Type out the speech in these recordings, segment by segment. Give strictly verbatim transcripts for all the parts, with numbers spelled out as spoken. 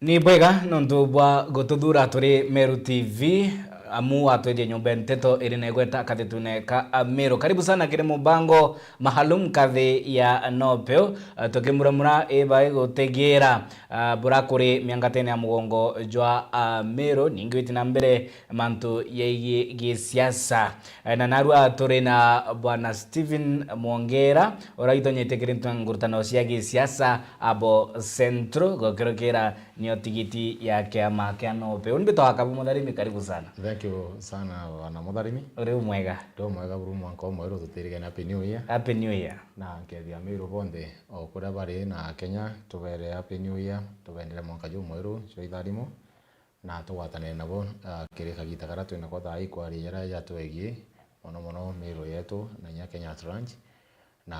Ni bwega nontu bwa gututhuura turi Meru T V, amu watwithia nyomba ya nteto iri na igweta kathetune ka Ameru. Karibu sana kiri mubango maalum kathi ya Nopeu, eh, tukimuramura iba igutigiira, ah, bura kuri miangatene ya mugongo jwa Ameru, ningi witi na mbere mantu yegie gisiasa. Eh, na narua turi na Bwana Stephen Mwongera, uria itonyete kiri ngurutano cia gisiasa abo Central, gukirukira nio tigiti ya kiama kia Nopeu. Uni mbitagwa Kabu Mutharimi, karibu sana. Thank you sana, bwana Mutharimi. Uri umwega? Ndi umwega buru, mwanka umweru, tutirigane Happy New Year. Happy New Year. Na nkethia Ameru bonthe o kuria bari na Kenya, tubere Happy New Year, tubendere mwanka jumweru jwa itharimo, na tugwatanire nabo, ah, kiri kagita karia twinako thaa ii kwaria jaria jatwegie mono mono Meru yetu na inya Kenya at large, na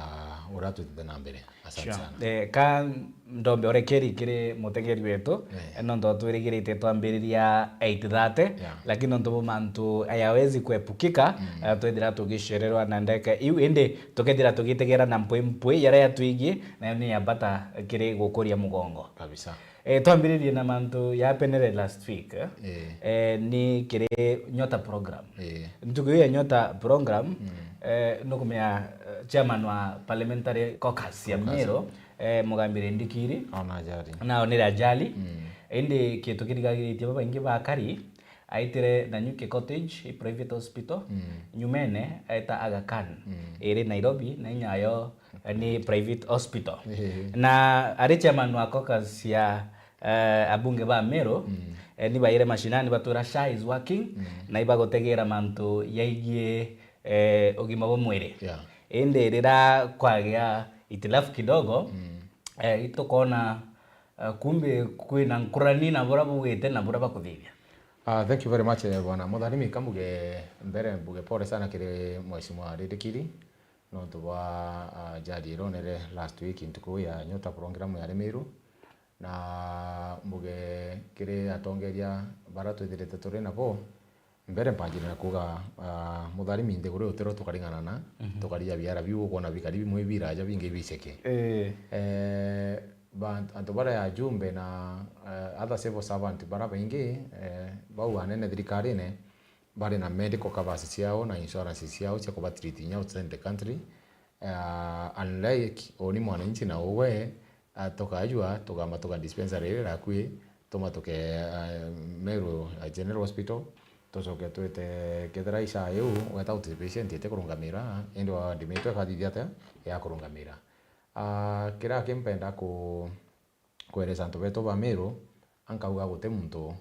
uria twitite na mbere. Asante sana. Eh, ka ndombe urekeri kiri mutegeri wetu, eh, nontu twirigirite twambiriria eight thirty, yeah, lakini nontu bo mantu hayawezi kuepukika, mm, eh, twethira tugicererwa na ndeka iu, indi tukethira tugitegera na mpwi mpwi yaria yatwigie, nayo ni ya bata kiri gukuria mugongo. Kabisa. Eh, twambiririe na mantu yapenere last week, eh? Eh. Eh, ni kiri Nyota program. Eh. Ntuku iu ya Nyota program, mm, eh, nukumenya, eh, chairman wa parliamentary caucus ya Meru, eh, Mugambire Ndikiri, aona ajali. Naonire ajali. Mm. Indi kintu kirigagiritie babaingi bakari, aitire Nanyuki Cottage, i private hospital, mm, nyumene aita Aga Khan, mm, iri Nairobi, na inyayo ni private hospital. Ehe. Na ari chairman wa caucus ya, eh, abunge ba Meru, mm, eh, ni baire mashinani batwira SHA is working, mm, na ibagutegera mantu yaigie, eh, ugima bwa mwiri. Yeah. Indi rira kwagia itilafu kidogo, mm, eh, itukona, eh, kumbe kwina nkurani na buria bugite na buria bakuthithia. Ah, thank you very much, eh, bwana Mutharimi. Kambuge mbere, mbuge pole sana kiri Mheshimiwa Ndikiri nontu bwa, ah, ajali ironere last week ntuku ya Nyota program ya Meru. Na mbuge kiri atongeria bara twithirite turi nabo, mbere mbanjire na kuuga, ah, Mutharimi nthiguru utiro tukaring'anana, mhm, tukaria biara biu ukwona bikari bimwe biraja bingi biceke. Eh. Eh, ba-, antu baria ajumbe na, eh, other civil servant bara baingi, eh, bau anene thirikarine, bari na medical covers ciao na insurance ciao cia kubatreat inya outside the country. Ah, unlike uni mwananchi na ugwe, ah, tukajua, tugamba tuga dispensary iria iri akui, tumatuke, ah, Meru, ah, General Hospital, tucoke twite kethira i SHA iu, weta outpatient iti kurungamira, indi wa ndimitwe ikathithia atia ya kurungamira. Ah, kiria kimpenda ku-, kweresa antu betu ba Meru, ankauga guti muntu,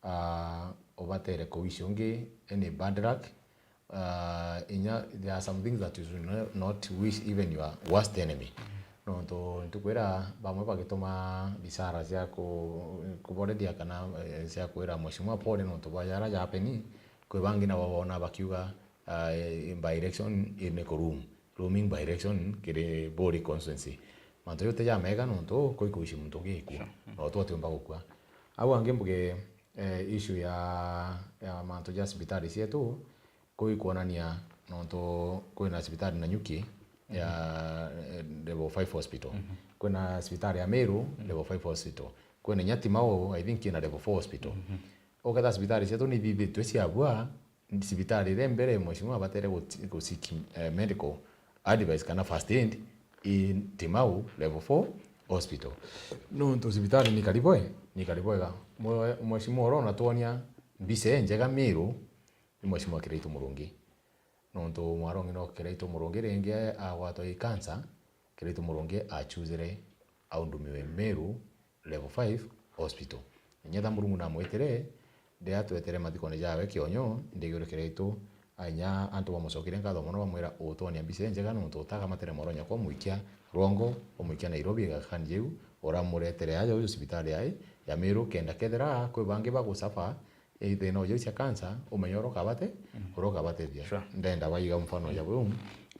ah, ubatere kuwish ungi any bad luck. Ah, inya there are some things that you should no-, not wish even your worst enemy. Nontu ntukwira bamwe bagituma bisara cia ku-, kuboreria kana, eh, cia kwira mheshimiwa pole nontu bwa jara japeni, kwi bangi nabo bona bakiuga, ah, by election ni kurum. Roaming by election kiri Buri constituency. Mantu jau ti jamega nontu kwi kuici muntu ugikua. Sure. Mm. Na utu atiumba gukua. Au angi mbuge, eh, issue ya, ya mantu ja cibitari cietu, kwi kuonania nontu kwina cibitari Nanyuki ya, mhm, eh, level five hospital. Mhm. Kwina cibitari ya Meru, mhm, level five hospital. Kwina inya Timau, I think, ina level four hospital. Mhm. Uketha cibitari cietu ni ithithitwe ciabua, cibitari iria mbere mheshimiwa abatere gu-, gu seek, eh, medical advice kana first aid i Timau level four hospital. Nontu cibitari ni karibu, eh, ni karibu wega. Mwe-, mheshimiwa uria unatwonia mbica injega Meru ni mheshimiwa Kiraitu Murungi. Nontu mwarongi no Kiraitu Murungi ringi agwatwa i cancer, Kiraitu Murungi achuzire aundumiwe Meru level five hospital. Nyetha Murungu namwitire, ndiatwetere mathikone jawe kionyo, ndigurikire itu, ainya antu bamucokire nkatho mono, bamwira, "Utwonia mbica injega nontu utakamatire moro nyakwa umwikia Rwongo, umwikia Nairobi, Aga Khan jeu, uramuretere aja uju cibitari yai ya Meru, kenda kethira kwi bangi bagusafa, eh, thina uju cia cancer, umenye uria ukabate, mm, uria ukabatethia." Sure. Ndenda baiga mfano ja buu,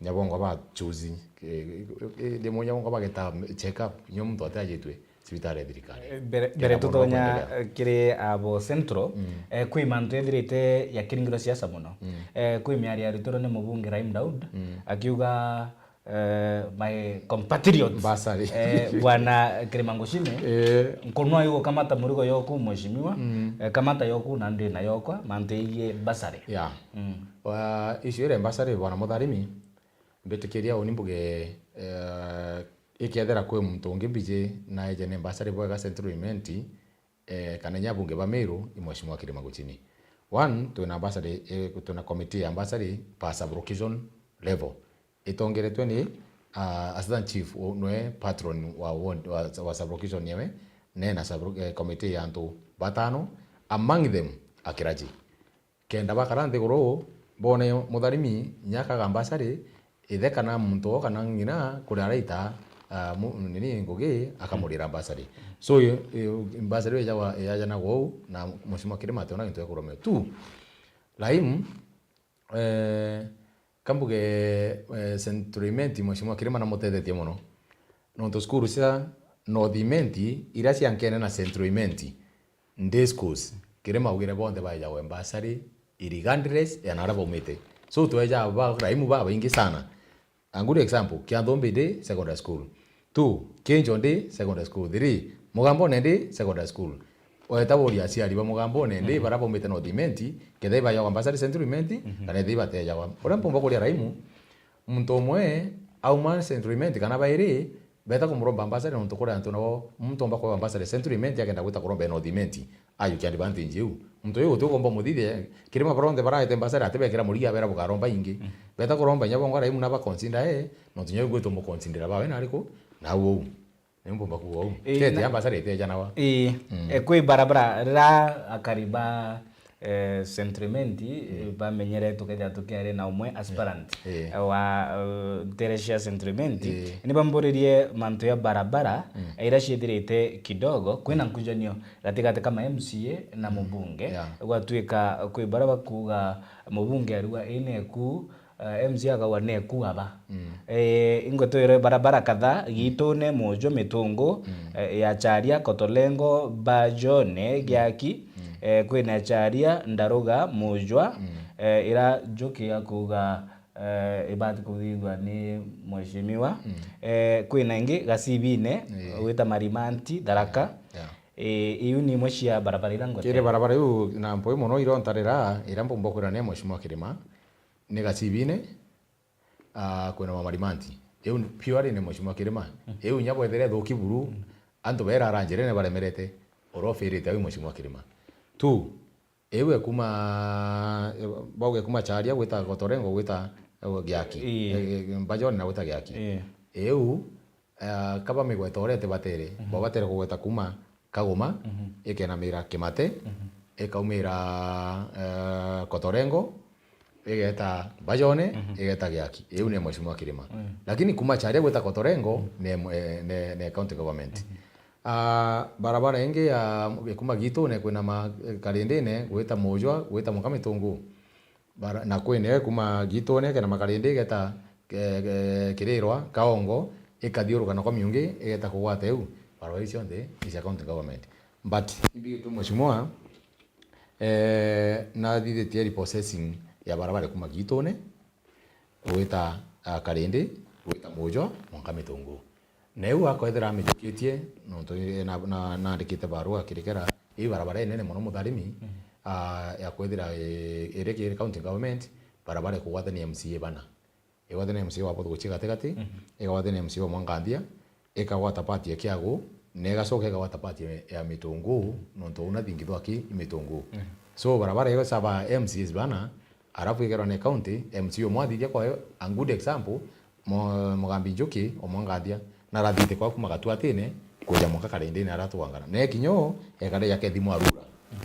nyabongo ba chuzi, eh, eh, ndimo nyabongo bageta check up, nyo muntu atajitwe cibitari ya thirikari. Eh, mbere, mbere tutonya, eh, kiri abo Central, mm, eh, kwi mantu ethirite yakiringirwa siasa muno. Mm. Eh, kwi miario yarutirwe ni mubunge Rahim Daud, mm, akiuga Eh, my compatriots. Bursary. Eh, Bwana Kirima Ngucine, eh, nkunwa igu kamata murigo yoku, mheshimiwa. Mm. Eh, kamata yoku na ndi na yokwa, mantu igie bursary. Yeah. Mm. Wa, issue ire bursary, Bwana Mutharimi, mbitikiria uni mbuge, eh, ikethira kwi muntu ungi mbiji na eje ni bursary bwega Central Imenti, eh, kana inya abunge ba Meru, i Mheshimiwa Kirima Ngucine. One, twina bursary, eh, twina committee ya bursary per sub-location level. Itongeretwe ni, ah, assistant chief, u-, nwe patron wa ward, wa, wa sub-location yewe, ne na sub-, eh, committee ya antu batano, among them, a clergy. Kenda bakara nthiguru, bone Mutharimi nyakaga bursary, ithe kana muntu o kana ng'ina kuria araita, ah, mu-, nini ngugi, akamurira bursary. So, i-, i-, bursary ijagwa, ijajanagwa uu, na Mheshimiwa Kirima ationa gintu gia kuromia. Two, Rahim, eh, kambuge, eh, Central Imenti, Mheshimiwa Kirima namutethetie mono. Nontu cukuru cia North Imenti, iria ciankene na Central Imenti, day schools, Kirima augire bonthe baejagwe bursary, regardless ya naria baumite. So, tweja ba, Rahimu babaingi sana. A good example, Kianthumbi Day Secondary School. Two, Kinjo Day Secondary School. Three, Mugambone Day Secondary School. Weta buria aciari ba Mugambone Day, mhm, baria baumite North Imenti, kethira ibaejagwa bursary Central Imenti, mhm, kana ethira ibateejagwa. Uria mpumba kuria Rahimu, muntu umwe auma Central Imenti kana bairi, beta kumuromba bursary nontu kuri antu nabo muntu omba kuewa bursary Central Imenti akenda gwita kuromba North Imenti, ajukia advantage iu. Muntu uyu guti ukomba umuthithia, Kirima baronthe baraete bursary atibekira murigo abera bukaromba ingi. Mm. Beta kuromba inya bongwa Rahimu na baconsider, eh, nontu inya ugwitwo muconsidera bawe na ariku, na uu. Ni mpumba kuuga uu. Ii, kete na ya bursary itejanawa. Ii, mm, eh, kwi barabara rira akari ba eh, Central Imenti, eh, bamenyere tukethira tukiari na umwe aspirant, eh, wa, eh, ntere cia Central Imenti, eh, ni bamburirie mantu ya barabara, mm, iria ciithirite kidogo kwina nkujanio gatigati ka ma M C A na mubunge, yeah, gwatuika kwi baria bakuuga mubunge arua ina eku, eh, M C A akauga neku aba. Mm. Eh, ingwetwire barabara kadhaa, Gitune, Mujo, Mitungu, mm, eh, ya Charia, Kotolengo, Bajone, mm, Giaki, mm, eh, kwina Charia, Ndaruga, Mujwa, mm, eh, ira Njuki akuuga, eh, ibati kuthithua ni mheshimiwa. Mm. Eh, kwina ingi Gacibine, eh, gwita Marimanti, Tharaka. Yeah. Eh, iu ni imwe cia barabara ira ngwete. Kiri barabara iu na mpoi mono irontarira, ira mpumba kwira ni mheshimiwa Kirima, ni Gacibine, ah, kwina Marimanti. Iu purely ni mheshimiwa Kirima. Mm. Iu inya bwethire ithuki buru, mm, antu bairara njirene baremerete, urofirite au mheshimiwa Kirima. Two, iu ekuma, bauge kuma Charia gwita Kotorengo gwita, eh, Giaki. Ii. Eh, eh, Mbajoni na gwita Giaki. Ii. Iu, eh, kaba migweta urete batere, mhm, bo batere kugweta kuma Kagoma, mhm, ikenamira Kimate, mhm, ikaumira, eh, Kotorengo, igeta Mbajone, mhm, igeta Giaki. Iu ni mheshimiwa Kirima. Mm. Lakini kuma Charia gwita Kotorengo, mm, ni, eh, ni, ni county government. Mhm. Ah, barabara ingi ya kuma Gitune kwina ma, eh, Karindine, gwita Mujwa, gwita Mukamitungu. Bara-, na kwine kuma Gitune kena Makarindi igeta, ke-, ke-, Kirirwa, Kaongo, ikathiuruka na kwa miungi, igeta kugwata iu. Barabara iu cionthe ni cia county government. But, imbigitwe mheshimiwa, eh, nathithitie repossessing ya barabara kuma Gitune, gwita, ah, Karindi, gwita Mujwa, mwanka Mitungu. Na iu akwethira amijukitie, nontu na, na, naandikite barua kirikera, ii barabara inene mono Mutharimi, mm, ah, ya kwethira i-, iri kiri county government, barabara ikugwatania M C A bana. Igwatania M C A wa Bothuguchi gatigati, mm, igagwatania M C A wa Mwanganthia, ikagwata part ya Kiagu, na igacoka ikagwata part ya, ya Mitungu, nontu una thingi thwaki i Mitungu. Mm. So, barabara igasaba M C As bana, arafu igerwa ni county, M C A umwe athithia kwayo, a good example, Mo-, Mugambi Njuki, o Mwangathia, na arathithia kwayo kuma Gatuatine, kuja mwanka Karindine aratwangana. Na ekinya o, ekare ya Kethi Mwarura.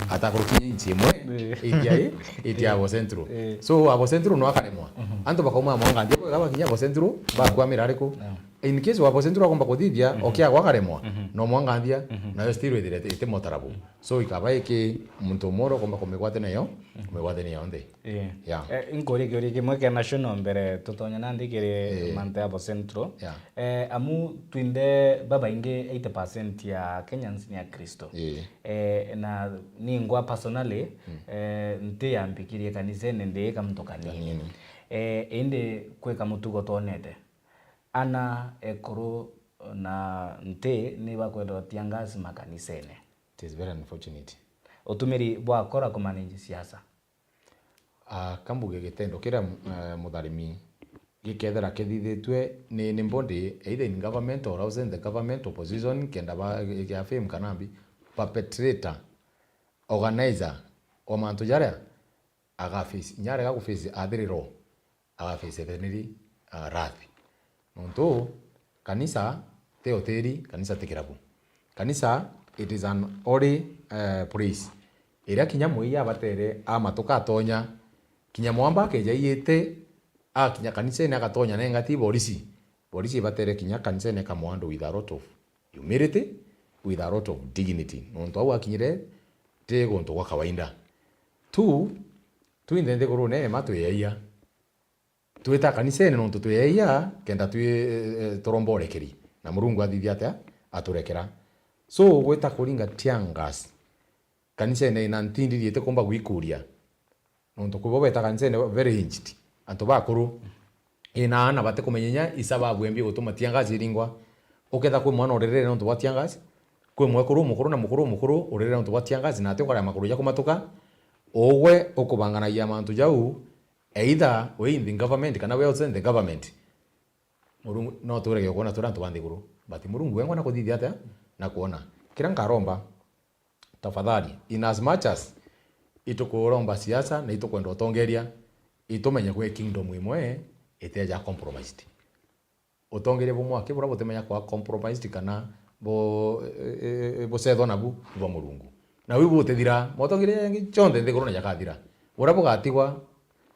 Atakurukinya inchi imwe, eh, itia i, itia, eh, Abo Central. Eh. So, Abo Central no akaremwa. Mhm. Antu bakauma Mwangathia, bwega bakinya Abo Central, bakwamira ariku? Yeah. In case wa Abo Central akomba kuthithia, mhm, o Kiagu akaremwa, mhm, no Mwangathia, mhm, nayo still ithire iti, iti motarabu. Mhm. So, ikaba iki muntu umwe uria ukomba kumigwatania yo, mhm, kumigwatania yonthe. Ii. Yeah. Eh, inkuria kiuria kimwe kia national mbere tutonya nandi kiri, eh, mantu ya Abo Central. Yeah. Eh, amu twinthe babaingi eighty percent ya Kenyans ni Akristo. Ii. Eh, na ningwa personally, mm, eh, nti yambikirie kanisene ndi kamuntu kanini. Kanini. Eh, indi kwi kamutugo twonete. ana ekuru na nti ni bakwendwa tear gas makanisene. It is very unfortunate. Utumiri bwa kora kumanage siasa. Ah, kambuge gitendo kiria, eh, Mutharimi gikethira kithithitue ni, ni body either in government or outside the government, opposition, kenda ba, ya fame kana mbi, perpetrator, organizer wa mantu jaria, agaface, inya arega kuface athiriro, agaface etheniri, ah, wrath. Nontu kanisa ti hoteli, kanisa ti kirabu. Kanisa, it is an holy, eh, place. Iria kinya mwii abatere amatuka atonya, kinya mwamba akeja aiite, akinya kanisene agatonya na engati borisi. Borisi ibatere kinya kanisene ikamwandwa with a lot of humility, with a lot of dignity. Nontu au akinyire ti guntu gwa kawaida. Tu, twinthe nthigurune ema twi eeyia. Twita kanisene nontu twi eeyia, kenda twi, eh, eh, turomba urekeri. Na Murungu athithia atia? Aturekera. So, gwita kuringa tear gas kanisene ina ntindiri itikumba gwikuria. Nontu kwi bo beta kanisene very aged. Antu bakuru. Ina ana batikumenya inya isa babwembi gutuma tear gas iringwa. Uketha kwi mwana urerere nontu bwa tear gas, kwi mwekuru umukuru na mukuru umukuru urerere nontu bwa tear gas, na ati ukaria makuru ja kumatuka, ugwe ukubanganagia mantu jau, either we in the government kana we outside the government. Murungu, no turege kwona turi antu ba nthiguru, but Murungu wengwa na kuthithia atia na kwona. Kiria nkaromba, tafadhali, in as much as itukuromba siasa na itukwenda utongeria, itumenye kwi kingdom imwe iteja compromised. Utongeria bumwe aki buria butimenya kwa compromised kana bu-, e-, e-, e-, bucethwa nabu bwa Murungu. Na buu butithira, motongeria jangi jonthe nthiguru na jakathira. Buria bugatigwa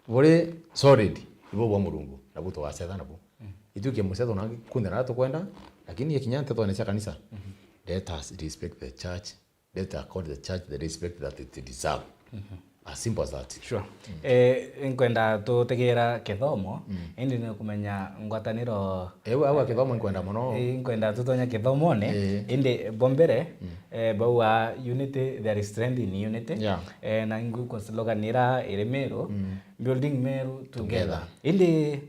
buri solid, ibu bwa Murungu, nabu tugacetha nabu. Mm. Ituikie mucetho na kunthe na tukwenda, lakini ikinya ntetone cia kanisa, mm-hmm, let us respect the church, let us accord the church the respect that it deserve. Mm-hmm. As simple as that. Sure. Mm. Eh, nkwenda tutegera kithomo, mm, indi ni kumenya ngwataniro. Eu, au a kithomo nkwenda muno. Eh, nkwenda tutonye kithomone, eh, indi bo mbere, mm, eh, bauga unity, there is strength in unity. Yeah. Eh, na ngwikwa slogan ira iri Meru, mm, building Meru together. Together. Indi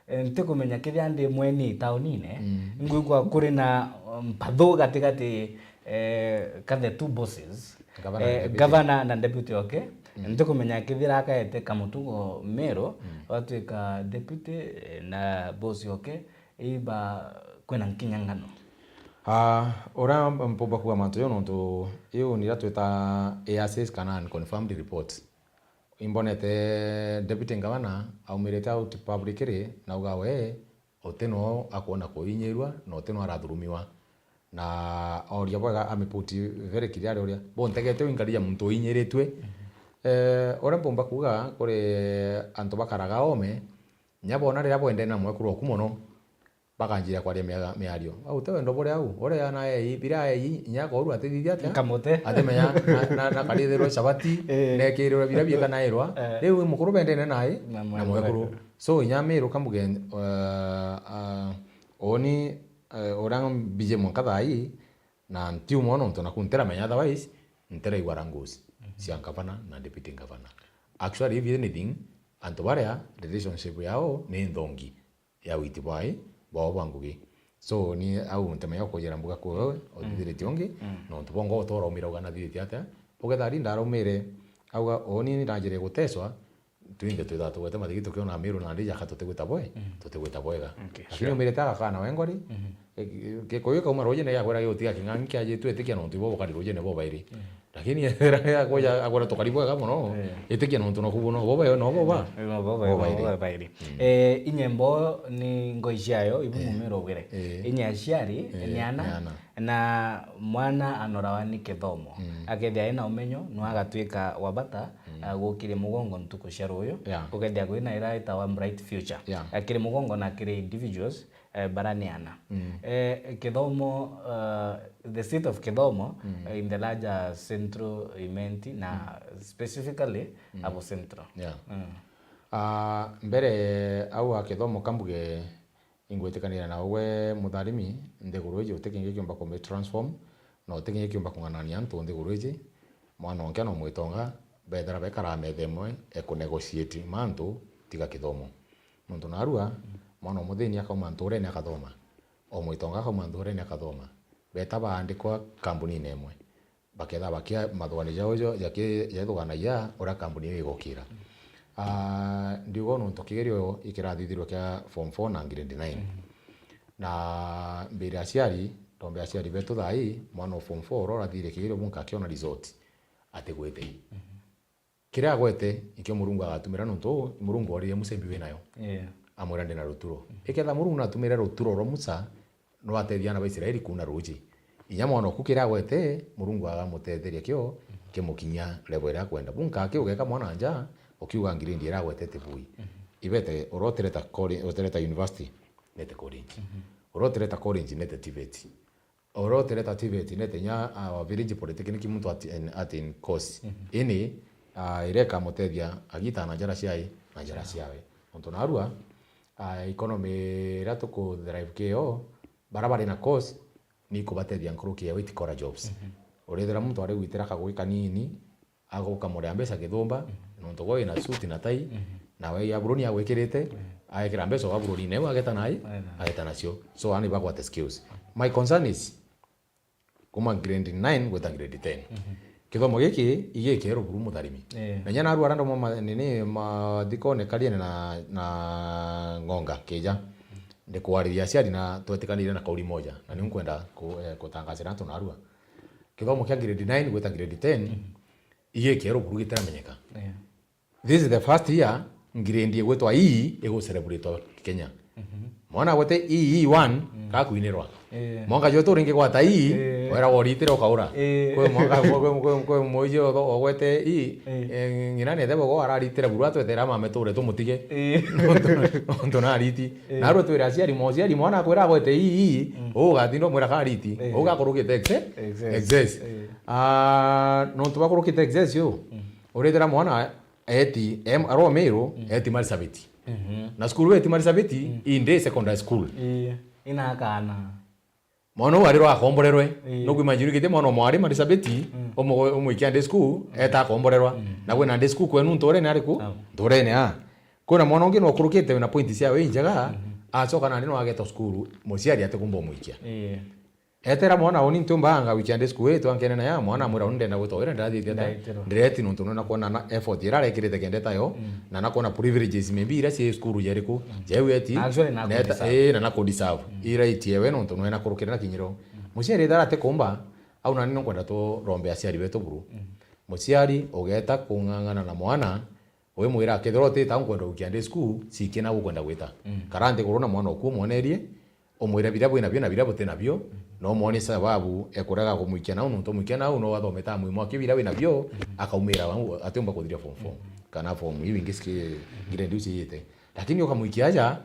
Eh, ntikumenya kethira ndi mweni taunine, mm, ngwigua kuri na, um, mpathu gatigati, eh, ka the two bosses, gavana na, eh, deputy, gavana na deputy oke. Mm. Ntikumenya kethira akaete Kamutugo Meru, mm, watwika deputy, eh, na boss oke, iba kwina nkinyangano. Ah, uria mpumba kuuga mantu jau nontu iu niria twita A R Cs kana unconfirmed reports. Imbonete Deputy Governor aumirite out publicly na auga we uti no akwona kuinyirua na uti no arathurumiwa. Na oria bwega amiput very clearly uria buntegete winkaria muntu uinyiritue. Eh, uria mpumba kuuga kuri antu bakaraga ome, nya bona riria bwendene na mwekuru oku mono, bakanjira kwaria mia-, miario. Au te wendo buria au. Uria na ei, bira ei, inya koru atithithia atia? Nkamute. Atimenya, na, na, na karithirwe shabati, eh, nekirirwe bira bieka nairwa. Eh. Riu mukuru bendene nai, na mwekuru. So, inya Miru kambuge, uh, uh, oni, uh, uria mbiji mwanka thaa ii, na ntiuma nontu naku ntiramenya, otherwise, ntiraigua rangus, mhm, cia ngavana na deputy governor. Actually, if anything, antu baria relationship yao ni nthongi ya witi bwai bwao bwa ngugi. So, ni au ntemenya kujira mbuga kuu wewe, mm, uthithiritie ungi, mm, nontu bongo utora umira uga nathithiritie atia. Ugetha ari ndaraumire, auga, "Uuni ni ndajire guteswa, twinthe twithaa tugwete mathigi tukiona Miru na ndija ka tutigwita bwe-, mm, tutigwita bwega." Okay, lakini sure. Umire ta gakana wengori, mhm, e, Gikuyu kauma rujine giakwira gigutiga king'ang'i kiajitwe itikia nontu ibo bukari rujine bobairi. Mm. Lakini ethira akwira, akwira tukari bwega mono, eh, itikia nontu noku buno, boba yo, no boba? Eh, no boba, boba no iri. Boba iri. Mm. Eh, inyembo ni ngoi ciayo, ibu, eh, mumiro ugire. Eh. Inya aciari, eh, ni ana, ni ana. Na mwana anorawa ni kithomo. Mm. Akethia ena umenyo, no agatwika wa bata, mm, ah, gukiri mugongo ntuku cia ruyu. Yeah. Ukethia kwina ira itawa bright future. Yeah. Akiri mugongo na akiri individuals, eh, baraneana. Mm. Eh, kithomo, eh, the state of kithomo, mm, eh, in the larger central Imenti na, mm, specifically, mm, abo central. Yeah. Mm. Ah, mbere au a kithomo kambuge ingwitikanira na we Mutharimi, nthiguru iji uti kingi kiumba kumi transform, na uti kingi kiumba kung'ang'ania antu nthiguru iji. Mwana onke no mwitonga, bethira bekara metha imwe, e ku negotiate mantu, tiga kithomo. Nontu narua, Mwana o muthini akauma nturene akathoma. O mwitonga akauma nturene akathoma. Beta baandikwa kambunine imwe. Baketha bakia mathuganio jao jo jaki-, jaithuganagia uria kambuni iyo igukira. Ah, ndiuga nontu kigerio ikirathithirwe kia form four na grade nine. Na mbere aciari, ndombe aciari betu thaa ii, mwana o form four uria urathire kigerio bunka akiona result, atigwite. Kiria agwete, ikio Murungu agatumira, nontu uu, Murungu oririe Musa, "Imbi winayo?" Yeah. Amwira, "Ndi na ruturo." Iketha Murungu natumire ruturo rwa Musa, no ateethia aana ba Israeli kuuna ruuji. Inya mwana oku kiria agwete, Murungu agamuteetheria kio, kimukinyia level iria akwenda. Bunka aki ugeka mwana nja, ukiuga ngirindi iria agwete ti bui. Ibete, uria utireta college, utireta university, nete college. Uria utireta college, nete TVET. Uria utireta TVET, nete inya, ah, village polytechnic muntu ati-, en-, atin course. Ini, ah, iria ikamuteethia agita na njara ciai, na njara ciawe. Nontu narua, ah, economy iria tuku thrive kio, bara bari na course, ni ikubateethia nkuruki ya white collar jobs. Urithira muntu ari gwitira kagui kanini, agukamuria mbeca githumba, nontu gwe wina suit na tai, nawe ya buruni agwikirite, agekira mbeca o burunine, eu ageta nai, ageta nacio. So, ani bagwate skills. My concern is, kuma grade nine gwita grade ten. Kithomo giki, igikirwo buru mutharimi. Eh. Na inya narua ara ndoma ma-, nini, mathikone kariene na, na Ng'onga kija. Ndikwariria aciari na twetikanire na kauli moja. Na niu nkwenda ku-, eh, kutangasira antu narua. Kithomo kia grade nine gwita grade ten, igikirwo buru gitiramenyeka. Yeah. This is the first year grade igwitwa E igucelebrate Kenya. Mwana agwete E E one, kakwinirwa. Eh. Mwanka jwetu ringi gwata E, eh, wera woritire ukaura. Eh. Kwi mwanka, kwi, kwi, kwi, kwi muiji ogwete E, eh, ng'ina ni ethebo go araritire buru atwetera mame ture tumutige. Eh. Nontu, nontu nariti. Eh. Narua twira aciari, mociari mwana akwira agwete E, ugatinda umwira kariti. Eh. Ugakurukite excess. Excess. Excess. Eh. Ah, nontu bakurukite excess yu. Urithira mwana eti, em, arwa Meru, eti Marsabit. Na cukuru eti Marsabit, indi secondary school. Ii, ina akana. Mwana uu arirwa akomborerwe. Ii. Nukwimagine kitia mwana o mwari Marsabit, umu-, umwikia day school, eta akomborerwa. Na kwina day school kwenu nturene ariku? Nturene a. Kwina mwana ungi nwakurukite wina point ciawe injega, acoka nandi nwageta cukuru, muciari atikumba umwikia. Ii. Etera mwana uni ntiumba anga weekend school ii twankene na ya mwana amwira uni ndenda gwitwa wira ndirathitie ata? Ndaitiro. Ndireti nontu nona kwona na effort ira arekirite kenda tayo, na nakona privileges maybe ira cie cukuru jeriku, jeu eti, na actually na neta, kudeserve. Ii, na na kudeserve. Ira itiewe nontu nwena kurukira na kinyiro. Muciari ethera atikumba, au nani nonkwenda turombe aciari betu buru. Muciari ugeta kung'ang'ana na mwana, wimwira, kethirwa utita nkwenda gukia day school, cikie na gukwenda gwita. Kara nthiguru na mwana oku umwonerie, umwire biria bwinabio na biria butinabio, na umwonie sababu ekurega kumwikia nau, nontu umwikia nau no athomete amwimwa aki biria winabio, akaumira au, atiumba kuthiria form four, kana form iu ingi ciki-, grade iu ciiyite. Lakini ukamwikia aja,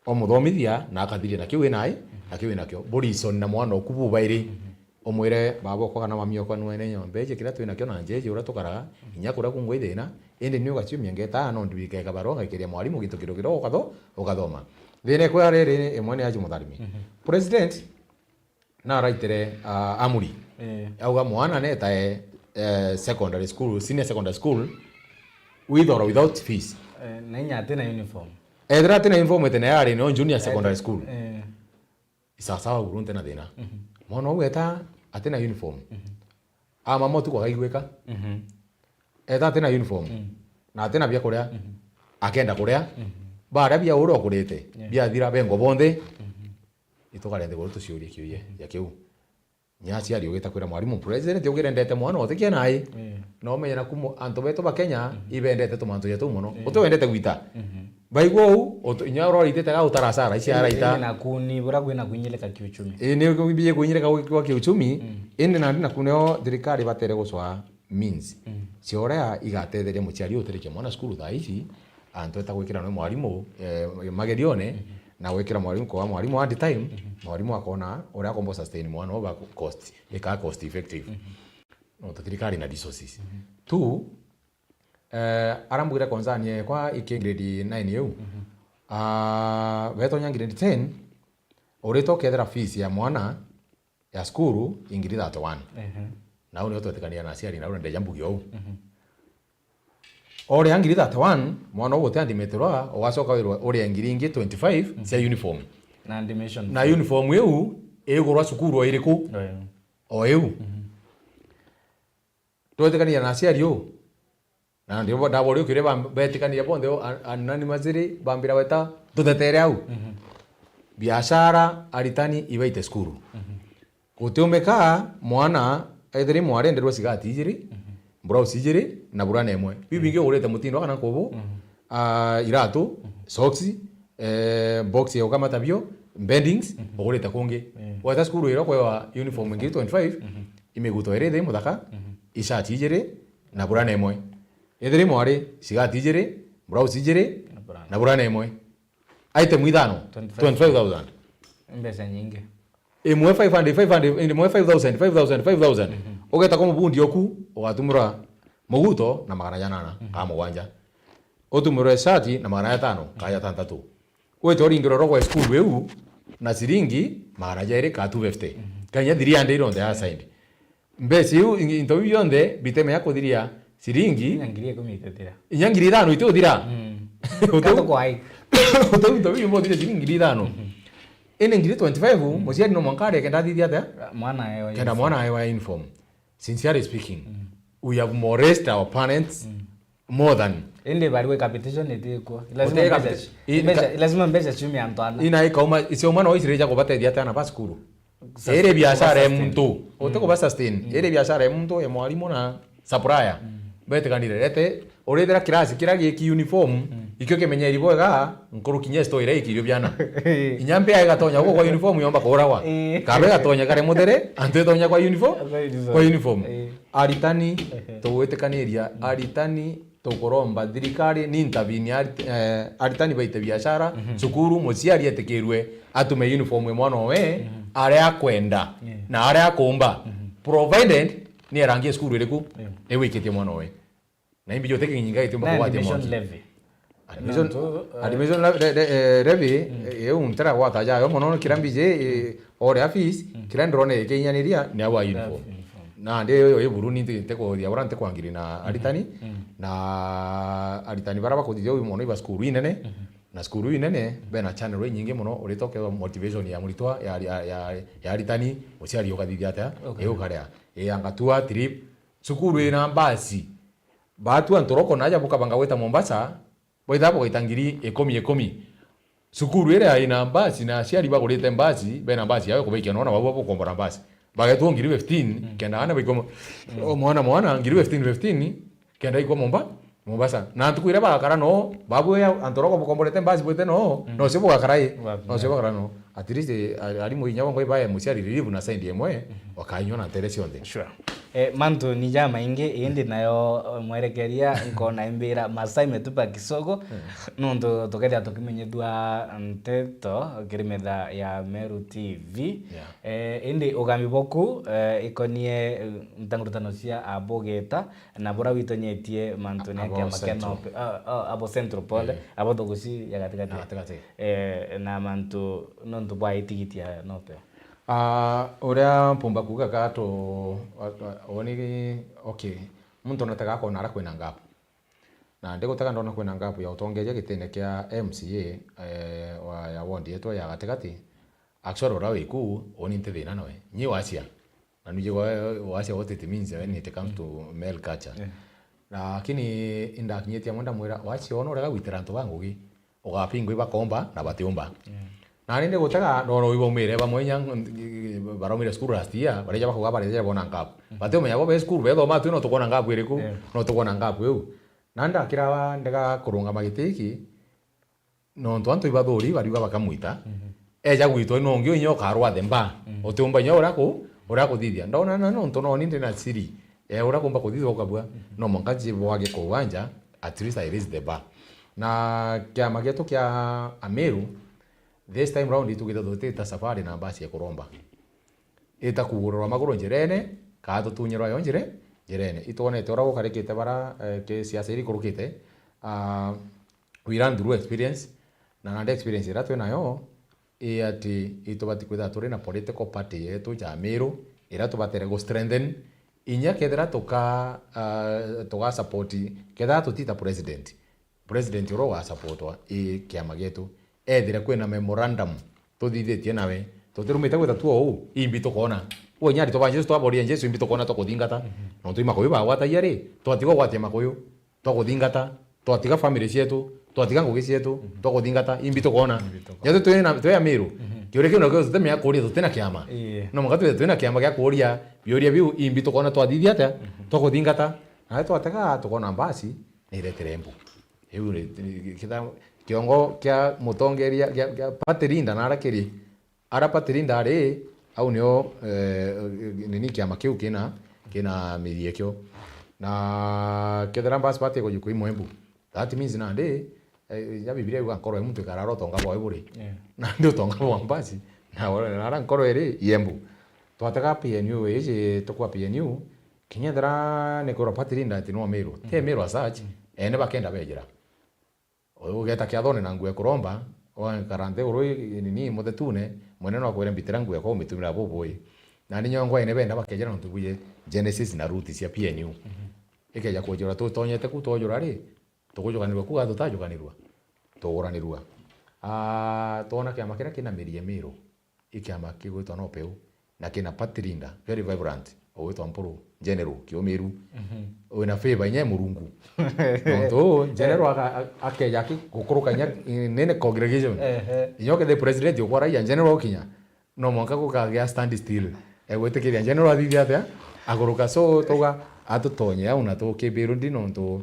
umuthomithia na akathiria na kiu winai, na kiu winakio. Buri isoni na mwana oku bubairi. Umwire, "Baba okwa kana mami okwa nwene nyomba iji kiria twinakio na njeji uria tukaraga, inya kuria kungwa ithina, indi ni ugaciumia ngeta no ndibika ikabarua ngakiria mwarimu gintu kiru kiru ukatho-, ukathoma." Thina ikwa riri imwe ni aji mutharimi. President na araitire, ah, amuri. Eh. Auga mwana netae, eh, secondary school, senior secondary school, with or without fees. Eh, na inya atina uniform. Ethira atina uniform etene yari no junior secondary school. Eh. Isasawa buru nte na thina. Mwana uu eta atina uniform. Ama motu kwagaigwika. Eta atina uniform. Na atina bia kuria. Akenda kuria. Baria bia uria ukurite. Yeah. Biathira bengo bonthe. Itukarende guru tuciurie kiuye ya kiu. Nya aciari ugita kwira mwarimu, "President ugire ndete mwana utikia nai." Eh. No umenye naku mu-, antu betu ba Kenya, ibendete tumantu ja tuu mono. Eh. Uti wendete gwita. Baigua uu, utu-, inya uroritite ga utara hasara, ici araita. Indi naku ni bura kwina kuinyirika kiuchumi. Ii, ni bie kuinyirika gwa, gwa kiuchumi, indi nandi naku nio thirikari batere gucwa means cia uria igatetheria muciari utirikia mwana cukuru thaa ici, antu eta gwikira nwe mwarimu, eh, magerione, na gwikira mwarimu kwa mwarimu at time, mwarimu akona uria akomba sustain mwana o ba cost, ika cost effective. No ta thirikari na resources. Two, eh, arambwire concern yekwa iki grade nine iu. Ah, wetonya grade ten, urita ukethira fees ya mwana ya cukuru ingiri thirty-one. Ehe. Nau nio twetikania na aciari, nau ndeja mbugi ou. Mhm. Oria ngiri thirty-one, mwana uu utiandimeterwa, ugacoka wirwa uria ngiri ingi twenty-five cia uniform. Na admission Na fee. Uniform iu igurwa cukuru o iriku? Oyo. O iu. Twetikania na aciari uu. Na ndio ndaboria ukiuria ba-, betikania bonthe o, a-, anani maziri, bambira weta, tutetere au. Biashara, aritani, ibaite cukuru. Gutiumika mwana ethiri mwarenderwa cigati ijiri, blouse ijiri, na burana imwe. Biu bingi ugurite mutindo kana nkubu, ah, iratu, socks, eh, box ya ukamata bio, beddings, ugurite kungi. Weta cukuru iria ukwewa uniform ngiri twenty-five, imiguto iri ithi muthaka, ishati ijiri, na burana imwe. Ethiri mwari, cigati ijiri, blouse ijiri, na burana imwe. Item ithano, twenty-five. Twenty-five thousand. Mbeca nyingi. Imwe five hundred, five hundred, imwe five thousand, five thousand, five thousand. Ugeta kwa mubundi oku, ugatumura muguto na magana janana, ka mugwanja. Utumurwe shati na magana jatano, ka jatantatu. Wete uringirwe rogwe cukuru iu na ciringi magana jairi ka two fifty. Kanya three hundred on the other side. Mbeca iu, into biu bionthe bitemenya kuthiria ciringi. Inya ngiri ikumi itithira. Inya ngiri ithano itithira. Mm. Utu-, Katu kwai. Utu into biu bothiria ciringi ngiri ithano. Indi ngiri twenty-five, muciari no mwanka arie kenda athithia atia? Mwana aewa Kenda uniform. Mwana aewa uniform. Sincerely speaking, we have molested our parents more than Indi bari we capitation itikwo. Lazima Gutiri mbeca capitation. ci-, I-, mbeca, ka- lazima mbeca ciume antu ana. Ina ikauma, icio mwana wa Israeli ja kubatethia atia na ba cukuru? Sus-, Iri biashara ya kuba sustain. Muntu. Uti kuba sustain. Iri biashara ya muntu, ya mwarimu na supplier. Betikanire. Rete, urithira kirasi kiria giki uniform, ikio kimenyeri bwega, nkuruki nya store iria ikirio biana. Inya mbia igatonya guku kwa uniform yomba kuragwa. Ii. Kaba igatonya kare muthere, antu itonya kwa uniform, Kwa uniform. kwa uniform. Ii. Aritani, tugwitikaniria, aritani, tukuromba thirikari ni intervene ari-, eh, aritani baite biashara, cukuru, muciari etikirwe atume uniform ya mwana owe aria akwenda na aria akumba, provided ni erangi ya cukuru iriku iwikitie mwana owe. Na imbi jote kinyinga itiumba Na kugwatia admission mwanki. levy. Admission, Nontu, eh, admission le-, le-, le-, eh, levy, eh, iu ntera gwata jayo mono, kira mbiji, eh, oria fees, kira ndirone ikinyaniria ni au uniform. uniform. Na ndi yo iburu ni nti-, ntikuthiabura ntikwangiri na aritani, na aritani bara bakuthithia uu mono iba cukuru inene, na cukuru inene bena channel inyingi mono, uritoke motivation ya muritwa, ya, ya, ya, ya aritani, muciari ukathithia atia, Okay. iu ukarea, iangatua trip, cukuru ina mbasi, Baatu antu roko naja bukabanga gwita Mombasa, bwaitha bugaita ngiri ikumi ikumi. Cukuru iria ina mbasi na aciari bagurite mbasi, bena mbasi yao kubaikia nona bau bukombora mbasi. Bagetwo ngiri fifteen, kenda ana baikoma, o mwana mwana, ngiri fifteen, fifteen, kenda ikwa Momba-, Mombasa. Na ntuku iria bagakara no, babu ya antu roko bukomborete mbasi bwite no, no cio bugakara i, Wapi? no cio bagakara no. At least, eh, a-, arimu inya bongwa ibae muciari relief na side imwe, wakainywa na ntere cionthe. Sure. Eh, mantu ni jamaingi, indi nayo, eh, mwerekeria nkona imbira masaa imetupa kisogo, nontu tukethira tukimenyithua nteto kiri metha ya Meru T V. Yeah. Eh, indi ugambi boku, eh, ikonie, eh, ntangurutano cia abugeta, na bura witonyetie mantu ni Abo akiama kia Central. Nope, ah, ah, abo Central, pole, Eh. abo thuguci ya gatigati. Ya gatigati. Eh, na mantu nontu bwa itigiti ya Nope. Ah, uria mpumba kuuga ka tu, wa-, wa-, woni, okay, muntu natega akona ara kwina gap. Na ndigutega ndona kwina gap ya utongeria gitine kia M C A, eh, wa, ya ward yetu ya gatigati. Actually, uria wiku, uni nti thina noe. Nyi wacia. Na nuje gwa, wacia what it means when it comes to male culture. Yeah. Lakini indakinyitie amwe ndamwira, wacia ona urega gwitira antu ba ngugi, ugapingwa ibakomba na batiumba. Yeah. Na ni ndigutega, ndona uyu baumire bamwe inya, baraumire school last year, bareja bakuga bareja bona gap. Batiumenya bo be school, bethoma tu no tukwona gap iriku, Yeah. no tukwona gap iu. Na ndakira ndega kurungama giti iki, nontu antu ibathuri bariuga bakamwita, eja gwitwa ino ungi inya ukarwa the bar. Utiumba inya uria ku-, uria kuthithia. Ndona na nontu noni ndi na siri ya uria kumba kuthithia ukabua, no mwanka njibwage kuwanja, at least I raise the bar. Na kiama gietu kia Ameru, this time round itugite tutita safari na mbasi ya kuromba. Ita kugururwa maguru njirene, kaa tutunyirwa yo njire-, njirene. Itwonete uria gukarikite bara, eh, ki siasa iri ikurukite, ah, we learn through experience, na nandi experience iria twi nayo i ati itubati kwithirwa turi na political party yetu ja Meru, iria tubatere gu strengthen, Inya kethira tuka, ah, tuga support, kethira tutita president, president uria ugasupportwa i kiama gietu, ethire kwina memorandum tuthithitie nawe, tutirumite gwita tu uu, imbi tukona. Uo inya aritwa ba Jesu twaboria Jesu, imbi tukona twakuthingata. Mhm. Nontu i makuyu bagwatagia ri, twatiga ugwatia makuyu, twakuthingata, twatiga family cietu, twatiga ngugi cietu, mhm, twakuthingata, imbi tukona. Imbi tukona. Nyetu twina, twi Amiru, mhm, kiuria kiu nakio tutemea kuria, tutina kiama. Ii. No mwanka twithe twina kiama gia kuria biuria biu, imbi tukona twathithia atia, mhm, twakuthingata. Nawe twatega tukona mbasi, niretire mbu. Iu ni, ni, kitha-, kiongo kia mutongeria, kia, kia party leader nara kiri. Ara party leader ari, au nio, eh, nini kiama kiu kina, kina mirie kio. Na kethira mbasi party iko juku imwe mbu. That means nandi, eh, ya Biblia yuga nkoro ya muntu ikarara utonga bwawe buri. Yeah. Nandi utonga bwa mbasi, na ara nkoro iri yembu. Twatega P N U iji tukwa P N U, kinya ethira ni kwirwa party leader ati no Miru. Ti Miru as such, mm, ene bakenda bejira. Ugeta kiathone na nguo ya kuromba, ugakara nthiguru i-, i-, nini muthetune, mwene no akwire mbitira nguo yakwa umitumira bubui. Nandi nyongwa ene benda bakejira nontu bwije genesis na root cia P N U. Mhm. Ikeja kujura tutonyete ku twojura ri, tukujukanirwa ku ga tutajukanirwa? Tuguranirwa. Ah, twona kiama kiria kina miri ya Miru. I kiama kigwitwa no Peu, na kina party leader, very vibrant, ugwitwa Mpuru, General Kiumiru. Mhm. Wina favor inya e Murungu. Nontu General aka-, a-, akeja aki gukuruka inya, eh, nene congregation. Ehe. Inya ukethira president ukwa raia, General ukinya, no mwanka gukagia stand still. Egwitikiria General athithia atia? Aguruka. So, tuga atutonye au na tukibirwo ndi nontu,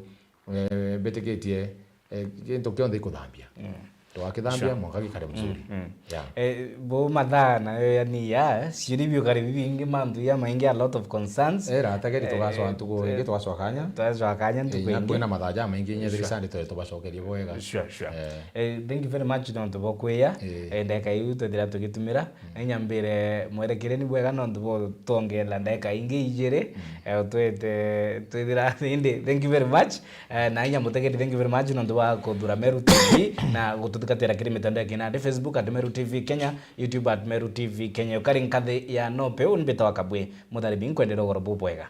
eh, mbitikitie, eh, gintu kionthe ikuthambia. Mm. Twakithambia, sure, mwanka gikare mzuri. Mm, mm. Yeah. Eh, bo mathaa nayo yani ya, ciuri biukari bibingi, mantu ya maingi, a lot of concerns. Eh, ratageri tugacoa, eh, ntuku ingi, eh, tugacoa kanya. Tugacoa kanya ntuku ingi. Kwina mathaa jamaingi, inya thiri Sunday twe tubacokerie bwega. Sure, sure. Eh. Eh, thank you very much nontu bwa kwia. Eh. Eh, ndagika iu twethira tugitumira. Mm. Na inya mbire mwerekereni bwega nontu bwa utwongera ndagika ingi ijiri. Mm. Eh, utwete, twithira indi. Thank you very much. Eh, na inya mutegeri, thank you very much nontu bwa kuthura Meru T V na gututhikatira kiri mitandao ya kinandi, Facebook at Meru T V Kenya, YouTube at Meru T V Kenya. Ukari nkathi ya no Peu, mbitawa Kabwe Mutharibi, nkwendera ugoro bubwega.